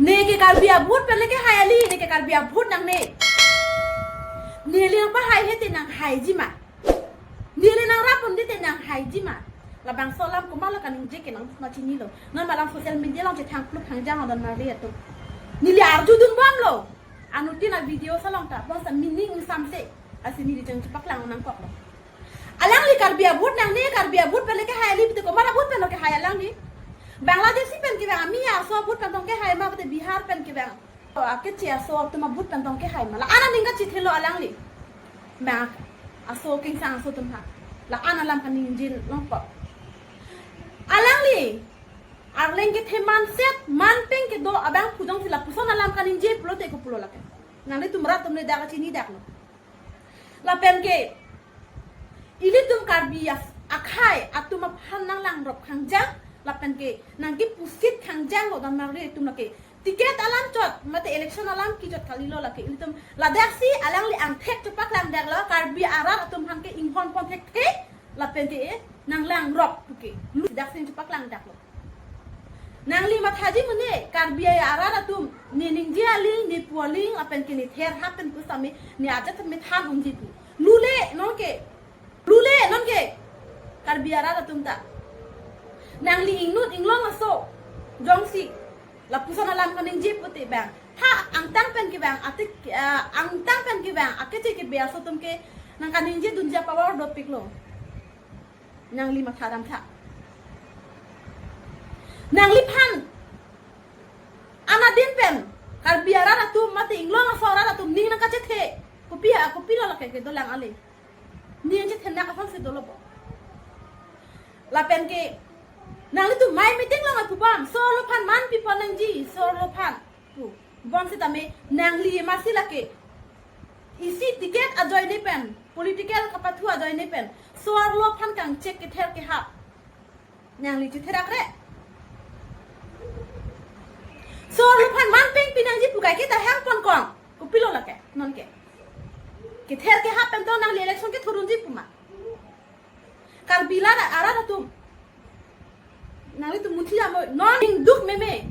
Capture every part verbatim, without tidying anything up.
Ne ke Karbi a-vote pen le kehai kali, ne ke Karbi a-vote nangne. Neli nangpahai he te nanghaiji ma? Neli nangrap un-e te nanghaiji ma? Labangso alam komatlo kaningje ke nang ma chinilo. Non malam social media along chethang plup hangjang adon marli atum. Neli arjudun bomlo. Anuttin a-video along ta, bonta meaning ingsamse. Lasi neli jang chepaklang nangkoklo. Alangli Karbi a-vote nangne, Karbi a-vote pen le kehai kali, pute komat a-vote pen lo kehai alangli? Bangladeshi pen kevang, ami aso a-vote pen tong kehai ma, pute Bihar pen kevang, o, akeche aso atum a-vote pen tong kehai ma? La-an aning kachethelo alangli. Ma aso kengsang aso atum ha. La-an alam kaningje longpo. Alangli arleng kethe manset, manpeng kedo abang pudong si lapuson alam kaningje pulote kopulo lake? Nanglitum rat atum le dak kachini daklo. Lapen ke ilitum Karbi as-, akhei atum aphan nanglangrop khangjang, lapen ke nangkepusit khangjang lo dam nangri atum lake. Ticket alam chot, mate election alam kechot kalilo lake. Ilitum ladaksi alangli angthek chepaklang daklo, Karbi arat atum aphan ke inghon pon thekthe, lapen ke, eh, nanglangrop puke. Lu daksi chepaklang daklo. Nangli mathaji mene, Karbi arat atum, ne ningje aling, ne pu aling, lapen ke ne therhap pen pusitame, ne ajat tame than unji pu. Lule, non ke, lule, non ke, Karbi arat atum ta. Nangli ingnut inglong aso, jongsi, lapuson alam kaningje pute bang. Ha, angtang pen kevang, atik, ah, angtang pen kevang, akeche kebe aso atum ke, nang kaningje dunji a-power dopiklo. Nangli matha damtha. Nangliphan anadin pen Karbi arat atum mate inglong aso arat atum ning nangkachethe. Kopi ha, kopilo lake kedolang ale. Ning chethe na kapan si dolo bo. Lapen ke nanglitum mai meeting along aphubam, so-arlo aphan manpi pon nangji, so-arlo aphan. Pu. Bonsitame nangli masi lake. Isi ticket ajoine pen, political kapathu ajoine pen, so-arlo aphan kangchek kether kehap. Nangli chetherak re. So-arlo aphan manpeng pi nangji pu kaike ta hang pon kong. Kopilo lake, non ke. Kether kehap pen tong nangli election kethur unji pu ma? Karbi la arat atum. Nanglitum muthi amo, non ning duk meme.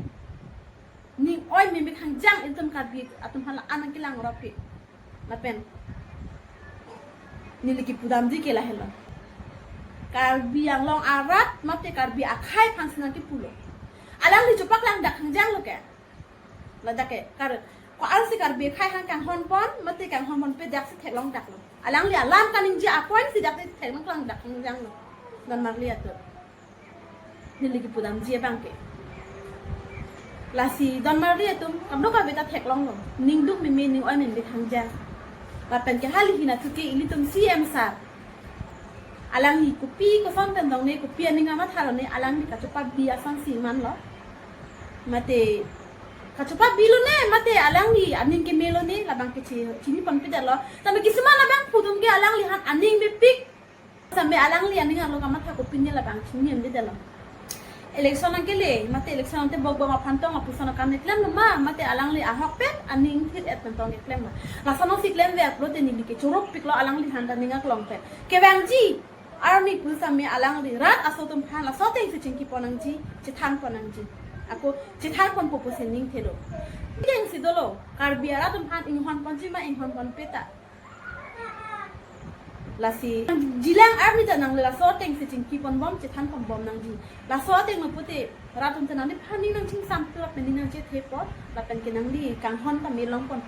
Ning oi meme khangjang ilitum Karbi atum aphan la-an nangkelangrop ke. Lapen neli kepudamji ke lahelo. Karbi Anglong arat mate Karbi akhei aphan si nangkepulo. Alangli chepaklang dak khangjang lo ke. Ladak ke, kar, ko-ansi Karbi akhei aphan kanghon pon, mate kanghon ponpe daksi theklong daklo. Alangli alam kaningje a-point si daksi theklong klang dak khangjang lo. Don marli atum. Neli kepudamji abang ke. Lasi don marli atum, kadokave ta theklonglo. Ning duk meme ning oi meme khangjang. Lapen ke hali hina thuke ilitum C M sir. Alangli kopi koson pen dongne, kopi aning amatha lone, alangli kachopabi asonsi manlo. Mate kachopabilo ne, mate alangli aning kemelo ne, labang ke chi-, chini ponpedetlo. Tame kisuman abang pu atum ke alangliphan aning mepik. Tame alangli aning arlo kamatha kopine labang chini emdedetlo. Election nangkele, mate election nangtebok bom aphan tong lapuson akam keklem lo ma, mate alangli ahok pen aning thir-et pen tong keklem ma? Lason si klemver pulote neli ke chorop piklo alangliphan ta ning aklong pen. Kevangji arni pusitame alangli rat aso atum aphan laso ateng si chingki pon nangji, chethan pon nangji. Ako chethan ponpo pusi ning thelo. Ateng si dolo, Karbi arat atum aphan inghon ponji ma, inghon ponpe ta. Lasi jilang arni ta nangli laso ateng si chingki pon bom, chethan pon bom nangji. Laso ateng lo pute rat atum ta nangliphan ning nangchingsam pu lapen ning nangchethe po, lapen ke nangli kanghon tame long pon.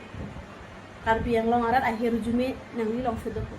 Karbi Anglong arat ahirjume nangli longse dopo.